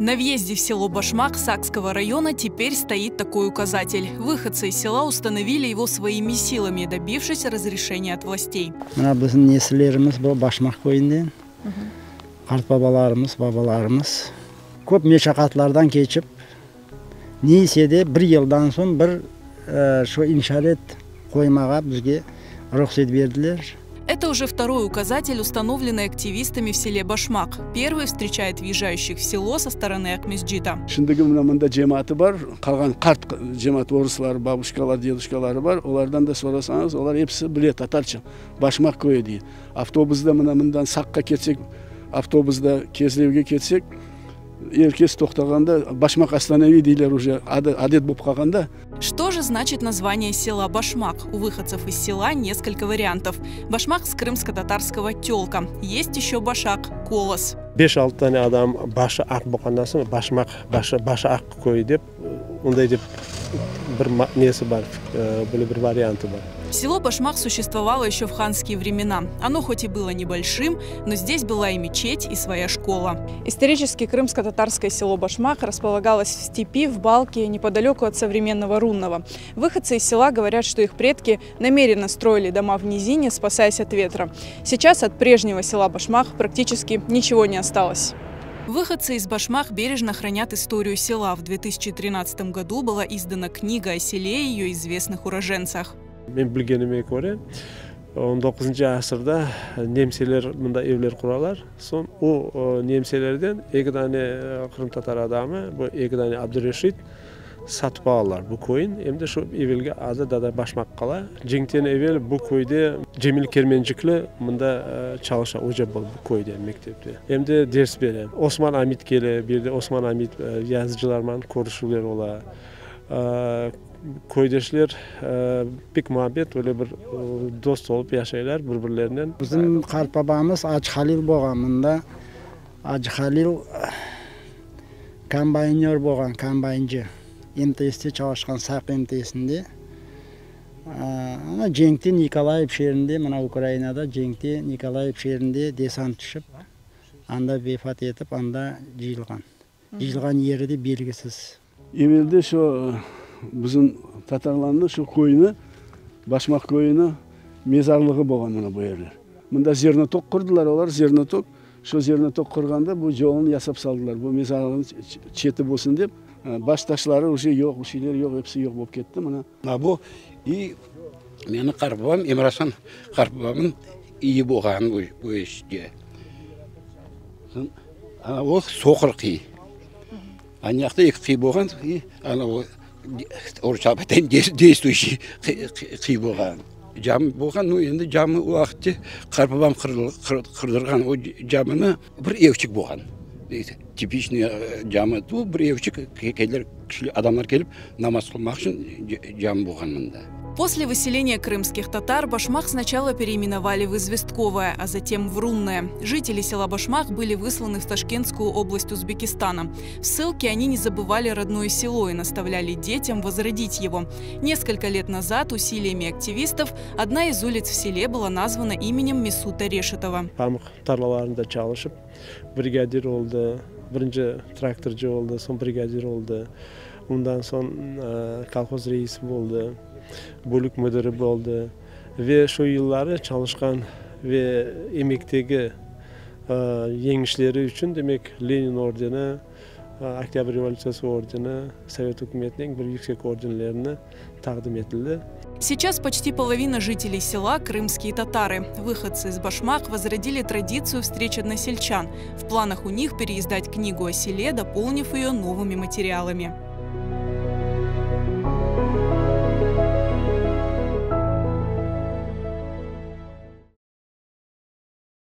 На въезде в село Башмак Сакского района теперь стоит такой указатель. Выходцы из села установили его своими силами, добившись разрешения от властей. Mına bizim nesillerimiz bu Başmaq köyünden. Qartbabalarımız, babalarımız köp meşaqatlardan keçip, neyse de bir yıldan soñ bir şu işaret qoymağa bizge ruhset berdiler. Это уже второй указатель, установленный активистами в селе Башмак. Первый встречает въезжающих в село со стороны Акмесджита. Şimdiki mına mında cemaatı bar, qalğan qart cemaat oruslar, babuşkalar, deduşkaları bar, olardan da sorasañız, olar episi bile tatarca, Başmaq köyü dey. Avtobusda mına mından Saqqa ketsek, avtobusda Kezlevge ketsek, er kes toqtağanda Başmaq останови deyler уже, adı adet bolıp qalğan da. Что же значит название села Башмак? У выходцев из села несколько вариантов. Башмак с крымско-татарского «телка». Есть еще башак – колос. 5-6 tane adam başı aq bolğandan soñ Başmaq başı başı aq köyü dep onday dep bir nesi bar, böyle bir variantı bar. Село Башмак существовало еще в ханские времена. Оно хоть и было небольшим, но здесь была и мечеть, и своя школа. Исторически крымско-татарское село Башмак располагалось в степи, в балке, неподалеку от современного Рунного. Выходцы из села говорят, что их предки намеренно строили дома в низине, спасаясь от ветра. Сейчас от прежнего села Башмак практически ничего не осталось. Выходцы из Башмак бережно хранят историю села. В 2013 году была издана книга о селе и ее известных уроженцах. Men bilgenime köre, 19 asırda nemseler mında evler quralar. Soñ o nemselerden eki tane qırımtatar adamı, bu eki tane Abdureşit satıp alalar bu köyün. Em de şu evelgi adı da Başmaq qala. Cenkten evel bu köyde Cemil Kermencikli mında çalışa, oca bolıp bu köyde, mektepte. Em de ders bere. Osman Amit kele, bir de Osman Amit yazıcılarman körüşüvler ola. Köydeşler pek muabbet, öyle bir dost olıp yaşaylar bir-birlerinen. Bizim qartbabamız Acı Halil bolğan mında. Acı Halil kombaynör bolğan, kombayncı. MTSte çalışqan, Saq MTSinde. Ana cenkte Nikolayev şeerinde, mına Ukrainada cenkte Nikolayev şeerinde desant tüşip, anda vefat etip, anda cıyılğan. Cıyılğan yeri de belgisiz. Evelde şu bizim tatarlarnıñ şu köyüni, Başmaq köyüni mezarlığı bolğan mına bu yerler. Mında zernotok qurdılar olar, zernotok. Şu zernotok qurğanda bu yolunı yasap saldılar, bu mezarlığın çeti bolsun dep. Baş taşları uje yoq, bir şeyler yoq, episi yoq bolıp ketti mına. Mına bu iy meni qartbabam Emirasan qartbabamnıñ iyi bolğan bu işte. Ana o soqur qiy. Ana yaqta eki qiy bolğan, ana o orusça aytayım, действующий qiy bolğan. Cami bolğan, nu endi cami o vaqıtte qartbabam qırdırğan o camini, bir evçik bolğan. Tipичный cami, bir evçik, kelir adamlar kelip namaz qılmaq içün cami bolğan mında. После выселения крымских татар Башмак сначала переименовали в Известковое, а затем в Рунное. Жители села Башмак были высланы в Ташкентскую область Узбекистана. В ссылке они не забывали родное село и наставляли детям возродить его. Несколько лет назад усилиями активистов одна из улиц в селе была названа именем Месута Решетова. Pamuq tarlalarında çalışıp, brigadir oldı, birinci traktorcı oldı, soñ brigadir oldı. Ondan soñ kolhoz reisi boldı, bölük müdiri boldı. Ve şu yılları çalışqan ve emektegi yeñişleri içün, demek, Lenin ordeni, Oktyabr revolütsiyası ordeni, Sovet ükümetiniñ bir yüksek ordenlerini taqdim etildi. Сейчас почти половина жителей села – крымские татары. Выходцы из Башмак возродили традицию встреч односельчан. В планах у них переиздать книгу о селе, дополнив ее новыми материалами.